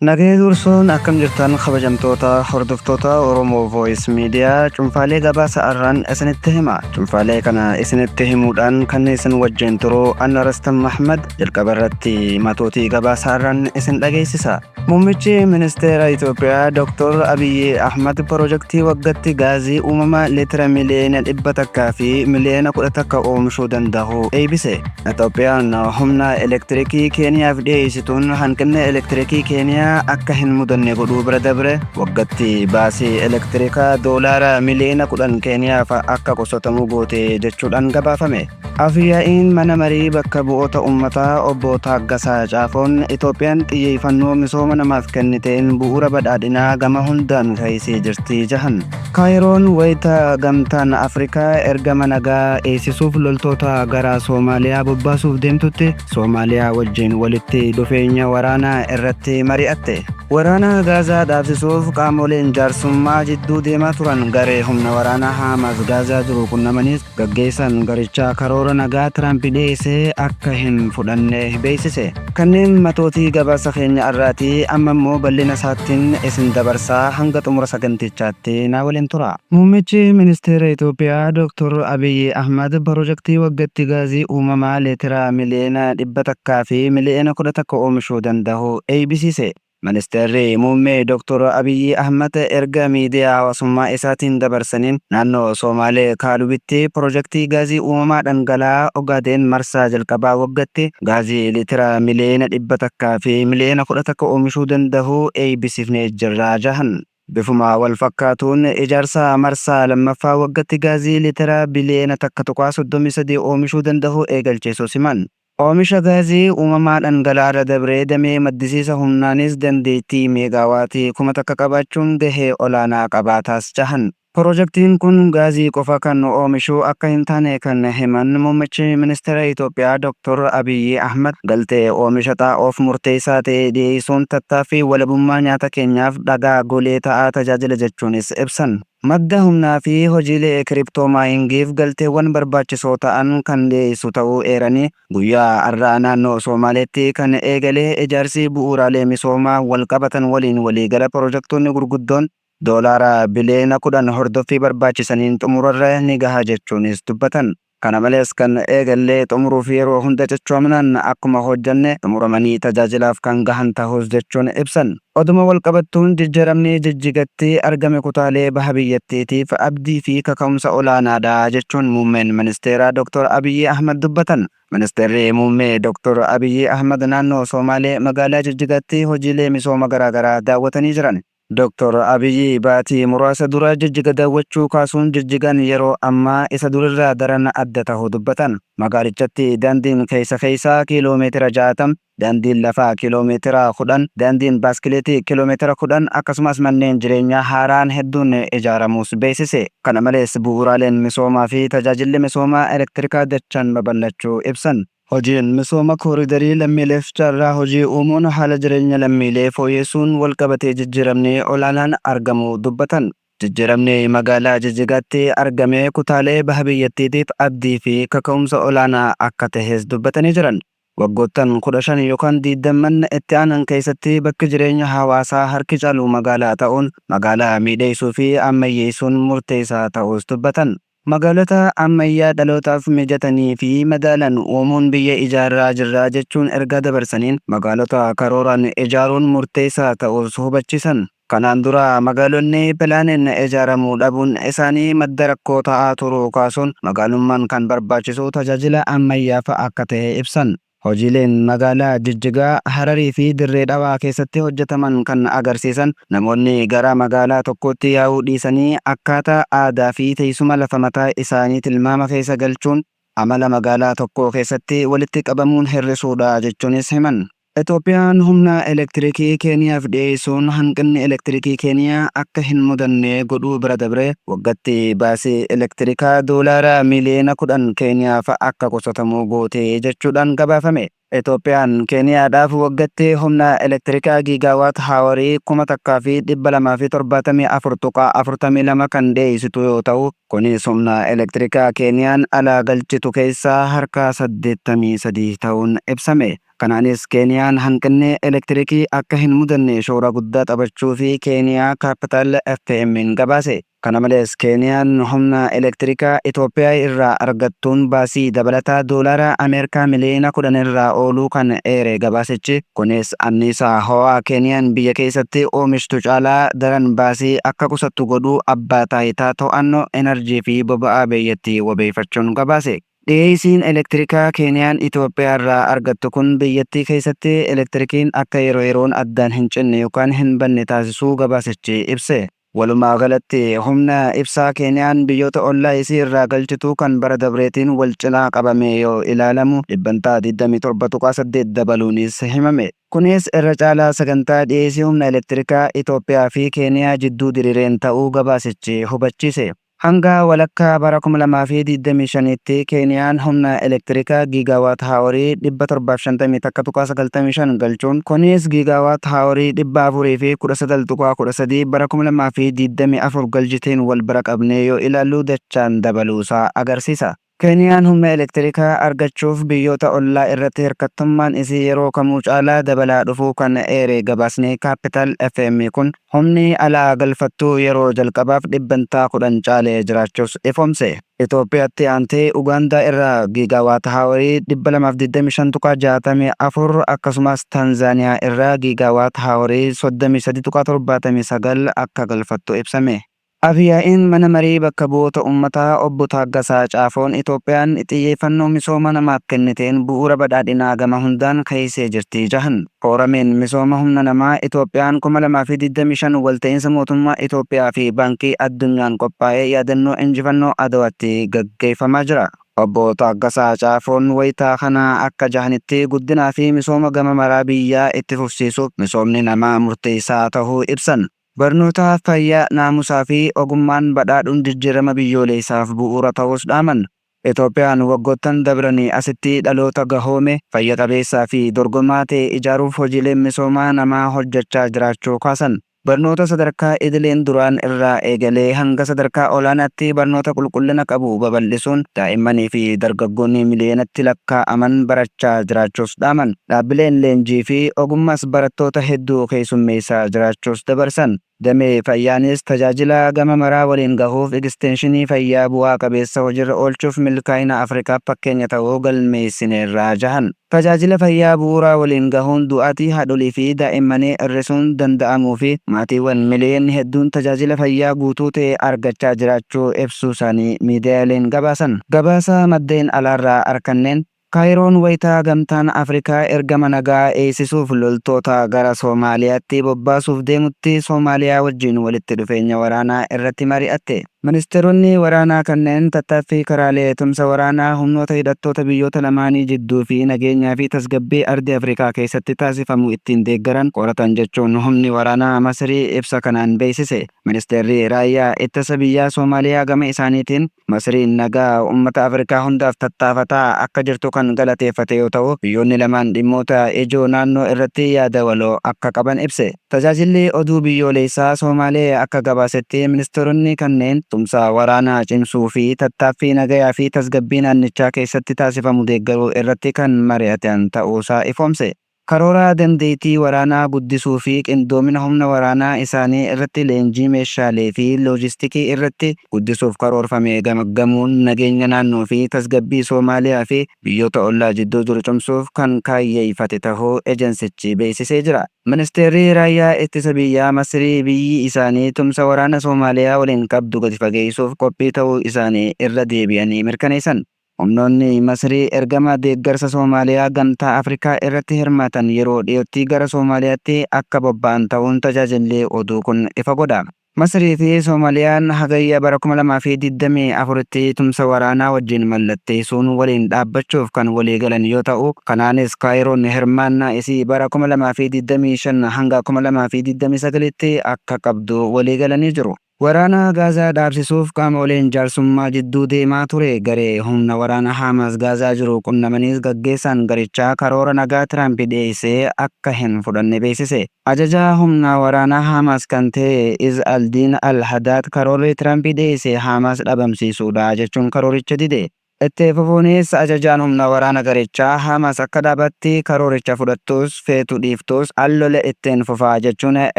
Nagahee dursuun akkam jirtan kabajamtoota hordoftoota Oromoo Voice Media cunfaalee gabaasa arraan isinitti hima. Cunfaalee kana isinitti himuudhaan kan isin wajjin turu Anna Rastan Mahmad jalqaba irratti matootii gabaasa arraan isin dhageessisa. Muummichi ministeera Itoophiyaa Dr. Abiyyi Ahmad pirojektii waggatti gaazii uumamaa liitira miliyoona 100 fi miliyoona 11 oomishuu danda'u eeybise. Itoophiyaan humna elektirikii Keeniyaaf dhiyeessituun hanqinni elektirikii Keeniyaa akka hin mudanne godhuu bira dabre waggatti baasii elektirikaa doolaara miliyoona 10 Keeniyaaf akka qusatamu goote jechuudhaan gabaafame. Af-yaa'iin mana marii bakka bu'oota ummataa obbo Taaggasaa Caafoon Itoophiyaan xiyyeeffannoo misooma namaaf kenniteen bu'uura badhaadhinaa gama hundaan keessee jirti jahan. Kaayiroon wayita Gamtaan Afrikaa ergama nagaa eegsisuuf loltoota gara Soomaaliyaa bobbaasuuf deemtutti Soomaaliyaa wajjin walitti dhufeenya waraanaa irratti mari'atte. Waraana Gaazaa dhaabsisuuf qaamoleen jaarsummaa jidduu deemaa turan garee humna waraanaa Haamaas Gaazaa jiru qunnamaniis gaggeessaan garichaa karoora nagaa Tiraamp dhiyeesse akka hin fudhanne beeksise. Kanneen matootii gabaasa keenya arraati amma immoo bal'ina isaattin isin dabarsaa hanga xumura sagantichaatti naa waliin tura. Muummichi Ministeera Itoophiyaa Dr. Abiyyi Ahmad pirojektii waggatti gaazii uumamaa leetira miliyoona 100 fi miliyoona 11 oomishuu dandahu eeybisiise. Ministeerri Muummee Dr. Abiyyi Ahmad erga miidiyaa hawaasummaa isaatiin dabarsaniin naannoo Soomaalee Kaalubitti pirojektii gaazii uumamaa dhangala'aa Ogaadeen marsaa jalqabaa waggatti gaazii liitira miliyoona 100 fi miliyoona 11 oomishuu dandahu eeybisifnee jirra jahan. Bifuma walfakkaatuun ijaarsa marsaa lammaffaa waggatti gaazii liitira biliyoona 1.33 oomishuu dandahu eegalchiisuus himan. Oomisha gaazii uumamaa dhangala'aarra dabree damee maddisiisa humnaanis dandeettii meegaawaatii 1000 qabaachuun gahee olaanaa qabaataas jahan. Pirojektiin kun gaazii qofa kan oomishu akka hin taane kan himan Muummichi Ministeera Itoophiyaa Dr. Abiyyi Ahmad, galtee oomisha xaa'oof murteessaa ta'e dhiyeessuun tattaaffii walabummaa nyaata keenyaaf dhagaa golee ta'aa tajaajila jechuunis ibsan. Madda humnaa fi hojiilee kiriptoo maayingiif galteewwan barbaachisoo ta'an kan dhiyeessu ta'uu eeranii, guyyaa har'aa naannoo Soomaaleetti kan eegale ijaarsi bu'uuraalee misoomaa walqabatan waliin waliigala pirojektoonni gurguddoon Doolaara biliyoona 10 hordoffii barbaachisaniin xumurarra ni gaha jechuunis dubbatan. Kana malees kan eegalle xumuruuf yeroo hunda cichoominaan akkuma hojjanne xumuramanii tajaajilaaf kan gahan tahus jechuun ibsan. Oduma walqabattuun jijjiramni Jijjigatti argame kutaalee baha biyyattiitiif abdii fi kaka'umsa olaanaadha jechuun Muummeen Ministeeraa Dr. Abiyyi Ahmad dubbatan. Ministeerri Muummee Dr. Abiyyi Ahmad naannoo Soomaalee magaalaa Jijjigaatti hojiilee misooma garaagaraa daawwatanii jiran. Dr. Abiyyi baatii muraasa dura Jijjiga daawwachuu kaasuun Jijjigaan yeroo ammaa isa durirraa daran adda tahuu dubbatan. Magaalichatti daandiin keessa keessaa kiiloo meetira 60, daandiin lafaa kiiloo meetira 10, daandiin baaskileetii kiiloo meetira 10 akkasumas manneen jireenyaa haaraan hedduun ijaaramuus beeksise. Kana malees bu'uuraaleen misoomaa fi tajaajilli misoomaa elektirikaa dachaan babal'achuu ibsan. Hojiin misooma kooridarii lammiileef carraa hojii uumuun haala jireenya lammiilee fooyyeessuun walqabatee jijjiiramni olaanaan argamuu dubbatan. Jijjiiramni magaalaa Jijjigaatti argame kutaalee baha biyyattiitiif abdii fi kaka'umsa olaanaa akka tahes dubbatanii jiran. Waggoottan 15 yookaan 20n itti aanan keessatti bakki jireenya hawaasaa harki caalu magaalaa ta'uun magaalaa miidheeysuu fi ammayyeessuun murteessaa ta'uus dubbatan. Magaalota ammayyaa dhalootaaf mijatanii fi madaalan uumuun biyya ijaarraa jirra jechuun ergaa dabarsaniin, magaalota karooraan ijaaruun murteessaa ta'uus hubachiisan. Kanaan dura magaalonni pilaaniin ijaaramuu dhabuun isaanii madda rakkoo ta'aa turuu kaasuun, magaalummaan kan barbaachisu tajaajila ammayyaaf akka ta'e ibsan. Hojiileen magaalaa Jijjigaa, Hararii fi Dirree Dhawaa keessatti hojjetaman kan agarsiisan namoonni gara magaalaa tokkootti yaa'uu dhiisanii akkaataa aadaa fi teessuma lafa mataa isaanii tilmaama keessa galchuun amala magaalaa tokkoo keessatti walitti qabamuun hir'isuudha jechuunis himan. Itoophiyaan humna elektirikii Keeniyaaf dhiyeessuun hanqinni elektirikii Keeniyaa akka hin mudanne godhuu bira dabree waggatti baasii elektirikaa doolaara miiliyoona 10 Keeniyaaf akka qusatamu goote jechuudhaan gabaafame. Itoophiyaan Keeniyaadhaaf waggatti humna elektirikaa giigaawaat haawarii 1274.42 kan dhiyeessitu yoo ta'u, kunis humna elektirikaa Keeniyaan alaa galchitu keessaa harka 83 ta'uun ibsame. Kanaanis Keeniyaan hanqinni elektirikii akka hin mudanne shoora guddaa taphachuufi Keeniyaa Kaappitaal FM'n gabaase. Kana malees Keeniyaan humna elektirikaa Itoophiyaa irraa argattuun baasii dabalataa doolaara Ameerikaa miliyoona 10 irraa ooluu kan eere gabaasichi, kunis anniisaa ho'aa Keeniyaan biyya keessatti oomishtu caalaa daran baasii akka qusattu godhuu Abbaa Taayitaa To'annoo Inarjii fi Boba'aa biyyattii wabeeffachuun gabaase. Dhiyeessiin elektirikaa Keeniyaan Itoophiyaarraa argattu kun biyyattii keessatti elektirikiin akka yeroo yeroon addaan hin cinne yookaan hin banne taasisuu gabaasichi ibse. Walumaagalatti humna ibsaa Keeniyaan biyyoota ollaa isii irraa galchitu kan bara dabreetiin wal cinaa qabamee yoo ilaalamu dhibbantaa 27.8 dabaluunis himame. Kunis irra caalaa sagantaa dhiyeessii humna elektirikaa Itoophiyaa fi Keeniyaa jidduu diriireen ta'uu gabaasichi hubachiise. Hanga walakkaa bara 2025tti Keeniyaan humna elektirikaa giigaawaat haaworii 751.95 galchuun, kunis giigaawaat haaworii 419.13 bara 2024 galchiteen wal bira qabnee yoo ilaallu dachaan dabaluusaa agarsiisa. Keeniyaan humna elektirikaa argachuuf biyyoota ollaa irratti hirkattummaan isii yeroo kamuu caalaa dabalaa dhufuu kan eere gabaasni Capital FM kun, humni alaa galfattu yeroo jalqabaaf dhibbantaa 10 caalee jiraachuus ifoomse. Itoophiyaatti aantee Ugaandaa irraa giigaawaat haaworii 225.64 akkasumas Taanzaaniyaa irraa giigaawaat haaworii 33.79 akka galfattu ibsame. Af-yaa'iin Mana Marii Bakka Bu'oota Ummataa Obbo Taaggasaa Caafoon Itoophiyaan xiyyeeffannoo misooma namaaf kenniteen bu'uura badhaadhinaa gama hundaan keessee jirti jahan. Fooramiin misooma humna namaa Itoophiyaan 2025 walta'iinsa mootummaa Itoophiyaa fi Baankii Addunyaan qophaa'e yaadannoo injifannoo Adawaatti gaggeeffamaa jira. Obbo Taaggasaa Caafoon wayita kana akka jahanitti, guddinaa fi misooma gama maraa biyyaa itti fufsiisuuf misoomni namaa murteessaa tahuu ibsan. Barnoota, fayyaa, naamusaa fi ogummaan badhaadhuun jijjiirama biyyooleessaaf bu'uura ta'uus dhaaman. Itoophiyaan waggoottan dabranii asitti dhaloota gahoome, fayya qabeessaa fi dorgomaa ta'e ijaaruuf hojiileen misoomaa namaa hojjechaa jiraachuu kaasan. Barnoota sadarkaa idileen duraan irraa eegalee hanga sadarkaa olaanaatti barnoota qulqullina qabu babal'isuun daa'immanii fi dargaggoonni miliyoonatti lakkaa'aman barachaa jiraachuus dhaaman. Dhaabbileen leenjii fi ogummaas barattoota hedduu keessummeessaa jiraachuus dabarsan. Damee fayyaanis tajaajila gama maraa waliin gahuuf ekisteenshinii fayyaa bu'aa qabeessa hojirra oolchuuf milkaa'ina Afrikaaf fakkeenya ta'u galmeessineerra jahan. Tajaajila fayyaa bu'uuraa waliin gahuun du'aatii haadholii fi daa'immanii hir'isuun danda'amuu fi maatiiwwan miliyoonni hedduun tajaajila fayyaa guutuu ta'e argachaa jiraachuu ibsuusaanii miidiyaaleen gabaasan. Gabaasa maddeen alaarraa arkanneen Kaayiroon wayita Gamtaan Afrikaa ergama nagaa eeysisuuf loltoota gara Soomaaliyaatti bobbaasuuf deemutti Soomaaliyaa wajjiin walitti dhufeenya waraanaa irratti mari'atte. Ministeeronni waraanaa kanneen tattaaffii karaalee tumsa waraanaa humnoota hidhattoota biyyoota lamaanii jidduu fi nageenyaa fi tasgabbii ardii Afrikaa keessatti taasifamu ittiin deeggaran qoratan jechuun humni waraanaa Masrii ibsa kanaan beeysise. Ministeerri Raayyaa Ittisa Biyyaa Soomaaliyaa gama isaaniitiin, Masriin nagaa ummata Afrikaa hundaaf tattaafataa akka jirtu kan galateeffate yoo ta'u, biyyoonni lamaan dhimmoota ijoo naannoo irratti yaada waloo akka qaban ibse. Tajaajilli Oduu Biyyooleessaa Soomaalee akka gabaasetti, ministeeronni kanneen tumsa waraanaa cimsuu fi tattaaffii nagayaa fi tasgabbii naannichaa keessatti taasifamu deeggaruu irratti kan mari'atan ta'uusaa ifoomse. Karoora dandeettii waraanaa guddisuu fi qindoomina humna waraanaa isaanii irratti leenjii meeshaalee fi loojistikii irratti guddisuuf karoorfame gamaggamuun nageenya naannoo fi tasgabbii Soomaaliyaa fi biyyoota ollaa jidduu jiru cimsuuf kan kaayyeeffate tahuu ejensichi beeksisee jira. Ministeerri Raayyaa Ittisa Biyyaa Masrii biyyi isaanii tumsa waraana Soomaaliyaa waliin qabdu gadi fageessuuf qophii tahuu isaanii irra deebi'anii mirkaneessan. Humnoonni Masrii ergama deeggarsa Soomaaliyaa Gamtaa Afrikaa irratti hirmaatan yeroo dhiyootti gara Soomaaliyaatti akka bobba'an ta'uun tajaajilli oduu kun ifa godha. Masrii fi Soomaliyaan Hagayya bara 2024tti tumsa waraanaa wajjin mallatteessuun waliin dhaabbachuuf kan waliigalan yoo ta'u, kanaanis Kaayiroon hirmaannaa isii bara 2025 hanga 2029tti akka qabdu waliigalanii jiru. Waraana Gaazaa dhaabsisuuf qaamoleen jaarsummaa jidduu deemaa ture garee humna waraana Haamaas Gaazaa jiru qunnamaniis gaggeessaan garichaa karoora nagaa Tiraamp dhiyeesse akka hin fudhanne beeksise. Ajajaa humna waraanaa Haamaas kan ta'e Iz al-Diin al-Hadaad karoorri Tiraamp dhiyeesse Haamaas dhabamsiisuudha jechuun karooricha dide. Itti fufuunis ajajaan humna waraana garichaa Hamas akka dhaabatti karooricha fudhattus feetu dhiiftus an lola ittin fufa jechuun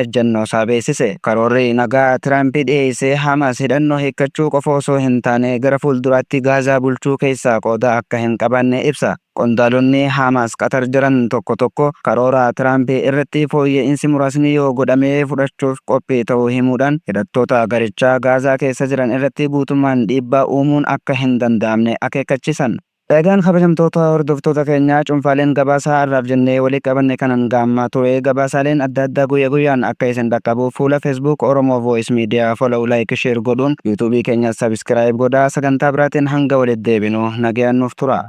ejjennoosaa beeksise. Karoorri nagaa Tiraamp dhiyeesse Hamas hidhannoo hiikkachuu qofa osoo hin taane gara fuulduraatti Gaazaa bulchuu keessaa qooda akka hin qabaanne ibsa. Qondaalonni Haamaas Qatar jiran tokko tokko karoora Tiraamp irratti fooyya'iinsi muraasni yoo godhame fudhachuuf qophii ta'uu himuudhaan, hidhattoota garichaa Gaazaa keessa jiran irratti guutummaan dhiibbaa uumuun akka hin danda'amne akeekkachiisan. Egaan kabajamtoota hordoftoota keenyaa cuunfaaleen gabaasaa har'aaf jennee wali qabanne kan hanga ammaa ture. Gabaasaaleen adda addaa guyya guyyaan akka isin dhaqqabuuf fuula Facebook Oromo Voice Media follow like share godhuun YouTube keenyas subscribe godhaa. Sagantaa biraatiin hanga walitti deebinu nagayaan nuuf turaa.